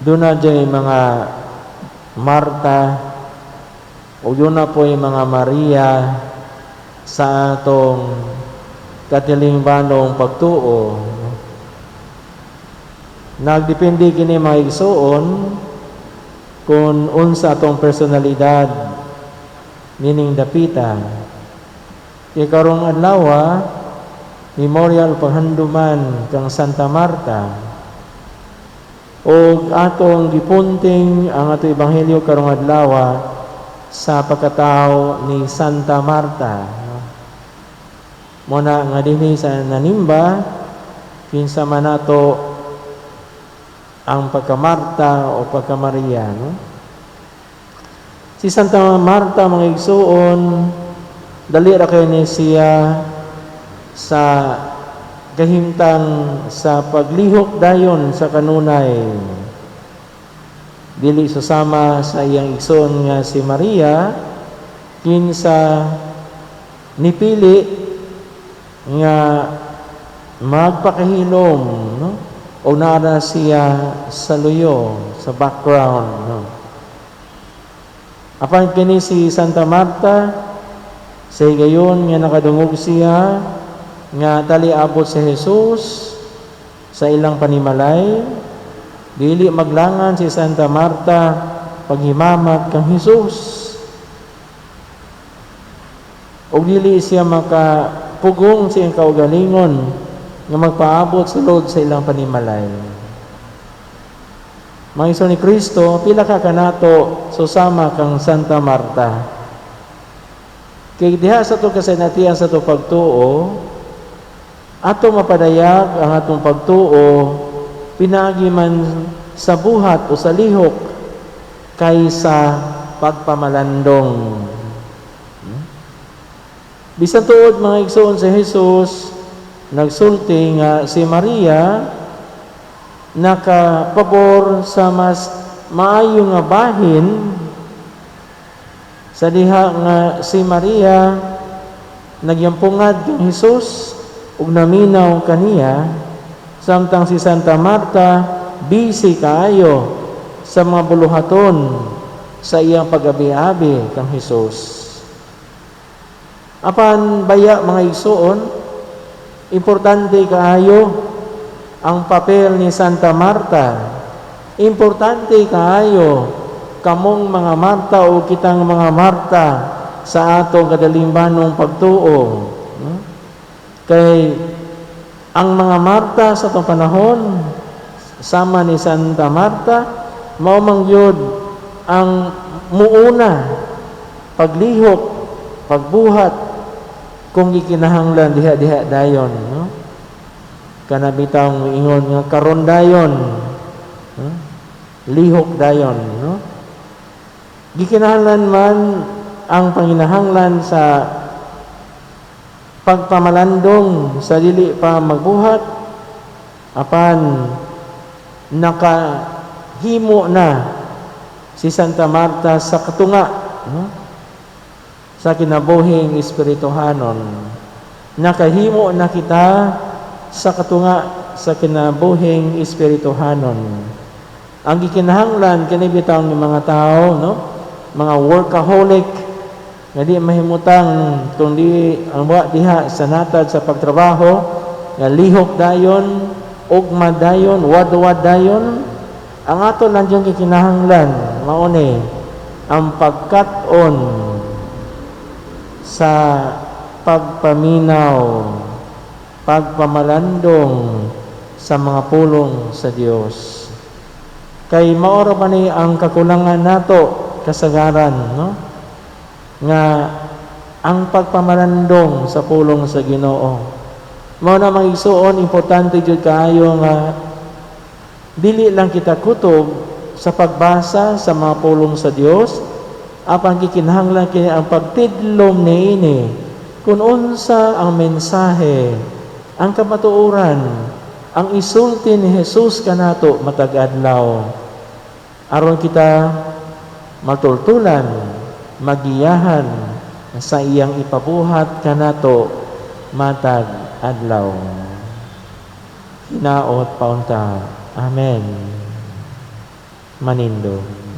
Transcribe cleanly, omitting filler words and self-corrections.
Duna diay mga Marta o duna poy mga Maria sa atong katilingbanong pagtuo. Nagdepende kini, mga igsuon, kung unsa atong personalidad nining dapita. Kay karong adlaw, memorial, panghanduman kang Santa Marta. O atong gipunting ang ato ebanghelyo karong adlaw sa pagkatao ni Santa Marta. No? Muna nga dinhi sa nanimba, kinsa man nato ang pagka-Marta o pagka-Maria. No? Si Santa Marta, mga igsuon, dali ra kay ni siya sa kahimtang sa paglihok dayon sa kanunay. Dili susama sa iyang igsoon nga si Maria, kinsa nipili nga magpakahilom, no, o nara siya sa luyo, sa background, no. Apan kini si Santa Marta, sa higayon nga nakadungog siya nga tali abot si Jesus sa ilang panimalay, dili maglangan si Santa Marta paghimamat kang Jesus. Ug dili siya makapugong sa iyang kaugalingon nga magpaabot sa sulod sa ilang panimalay. Mga igsoon ni Kristo, pila ka kanato susama kang Santa Marta? Kay diha sa ato kasinatian sa ato pagtuo, ato mapadayag ang atong pagtuo pinaagi man sa buhat o sa lihok kaysa pagpamalandong. Bisan tuod, mga igsoon, si Jesus nagsulti nga si Maria nakapabor sa mas maayo nga bahin, sa diha nga si Maria nagyampungad kang Jesus ug naminaw kaniya, samtang si Santa Marta busy kaayo sa mga buluhaton sa iyang pag-abi-abi kang Jesus. Apan baya, mga igsuon, importante kaayo ang papel ni Santa Marta. Importante kaayo kamong mga Marta o kitang mga Marta sa atong kadalimbanong pagtuo. No? Kay ang mga Marta sa atong panahon, sama ni Santa Marta, mao man gyud ang muuna paglihok, pagbuhat kung gikinahanglan diha-diha dayon, no? Kana bitawng ingon nga karon dayon, no? Lihok dayon, no? Gikinahanglan man ang panginahanglan sa pagpamalandong sa dili pa magbuhat, apan nakahimo na si Santa Marta sa katunga, no? Sa kinabuhing espirituhanon. Nakahimo na kita sa katunga sa kinabuhing espirituhanon. Ang gikinahanglan kini bitang mga tao, no, mga workaholic nga di mahimutang kundi ang wa diha sa natad sa pagtrabaho, nga lihok dayon, ugma dayon, wad-wad dayon. Ang ato lang yung gikinahanglan mao ni ang pagkat-on sa pagpaminaw, pagpamalandong sa mga pulong sa Dios, kay mao ra man ni ang kakulangan nato kasagaran, no, nga ang pagpamalandong sa pulong sa Ginoo. Mao na, mga igsuon, importante jud kaayo nga dili lang kita kutob sa pagbasa sa mga pulong sa Dios, apan gikinahanglan kini ang pagtidlom niini kung unsa ang mensahe, ang kamatuoran, ang isulti ni Jesus kanato matag adlaw, aron kita matultulan, magiyahan sa iyang ipabuhat kanato matag adlaw. Hinaot paunta. Amen. Manindog.